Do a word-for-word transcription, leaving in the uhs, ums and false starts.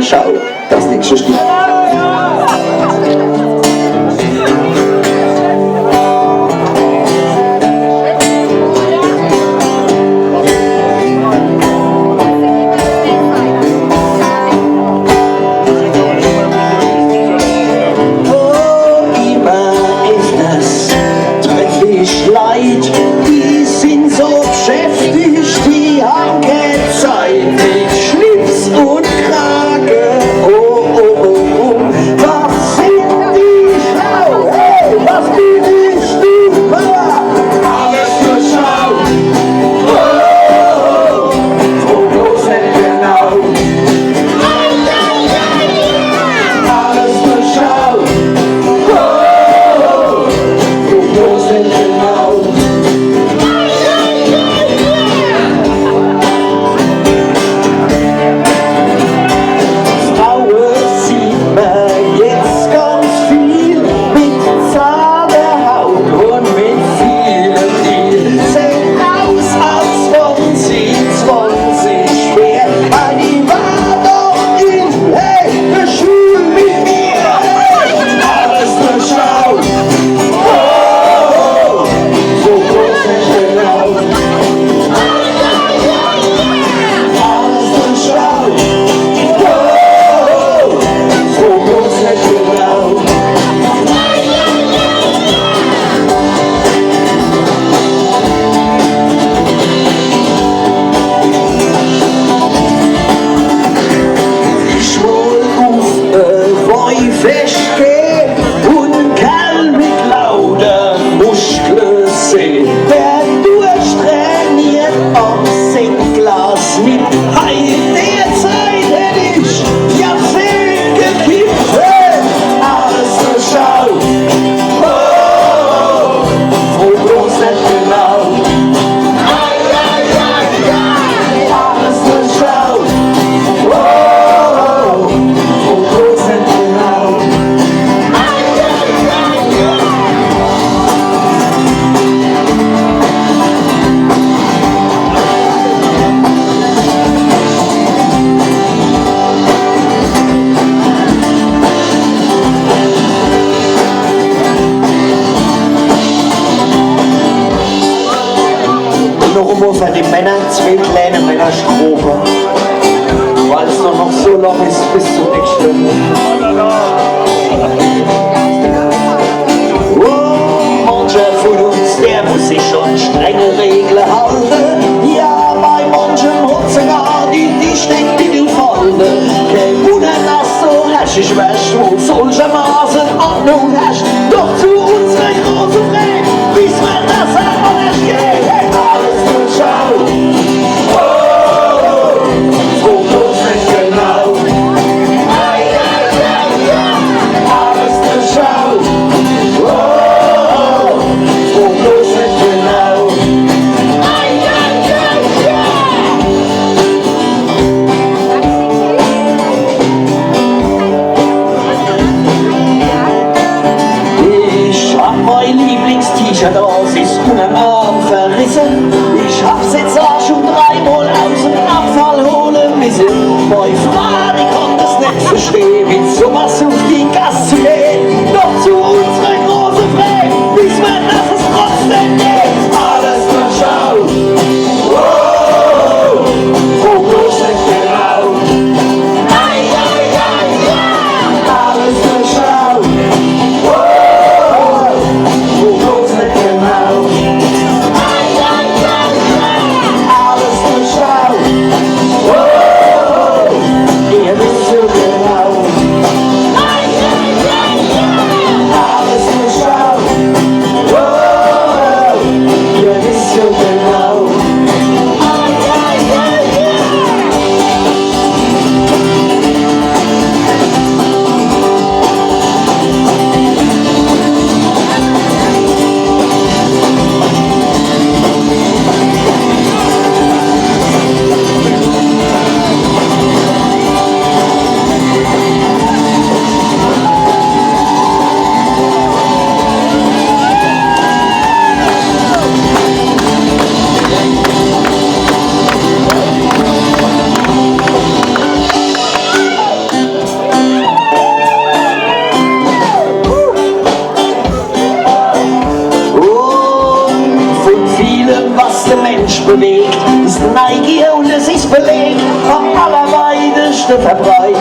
Schau, das nächste Stück. Wo immer ich das, treff ich Leit, die sin so beschäftigt, die han kä Zeit mit Schlips und Krage. Oh, oh, oh, oh. Was sin die schlau? Hey, was bin ich dumm? Alles nur schlau. Oh, oh, oh, oh, wo bloß net genau. Alles nur schlau. Oh, wo bloß net genau. Fraue sieht mer jetzt ganz viel mit zarter Haut und mit vielem Deal. Sehn aus, als wann sie zwanzig wär. Ei, die war doch in, hey, de Schul mit mir. Hey, alles nur schlau. Oh, oh, oh, wo bloß net genau. Alles nur schlau. Oh, oh, oh, wo bloß net genau. Ich wollt uff e Woi fescht geh und Kerl mit lauter Muschkle seh, der durchtrainiert am Sektglas nippt. Ei, derzeit hätt ich Jahrzehnte gekippt. Hey, alles nur schlau. Oh, wo bloß net genau. Ei, ei, ei, ei. Alles nur schlau. Oh, wo bloß net genau. Ei, ei, ei, ei. Noch emol für die Männer, zwee kleine Männerstrophe, weil's nur noch so lang is bis zum nächsten. Oh, mancher von uns, der muss sich schon strenge Regle halte. Ja, bei manchem hot sogar die Tischdecke gefallen. Kein Wunder, dass so Haschisch wärsch, wo solchermaßen Ordnung herrscht. Doch zu unsrer großen Freude, wissen wir, dass er alles geht. Alles nur schlau. Oh, wo bloß net genau. Ei, ei, ei, ei. Alles nur schlau. Oh, wo bloß net genau. Ei, ei, ei, ei. Ich hab mein Lieblingst-T-Shirt, das is unnerm Arm verrisse. Ich hab's jetzt aa schun dreimol aus em Abfall hole misse. Mei Fraa, die kann das net versteh, mit so was uff die Gass zu geh. Doch zu unsrer große Freude, wissen wir, dass es trotzdem geht. Alles nur schlau. Oh, wo bloß net genau. Ei, ei, ei, ei. Alles nur schlau. Oh, wo bloß net genau. Ei, ei, ei, ei. Alles nur schlau. Oh, ihr wisst so genau. Ei, die Ole, sie is belegt, am allerweideschde verbreidt.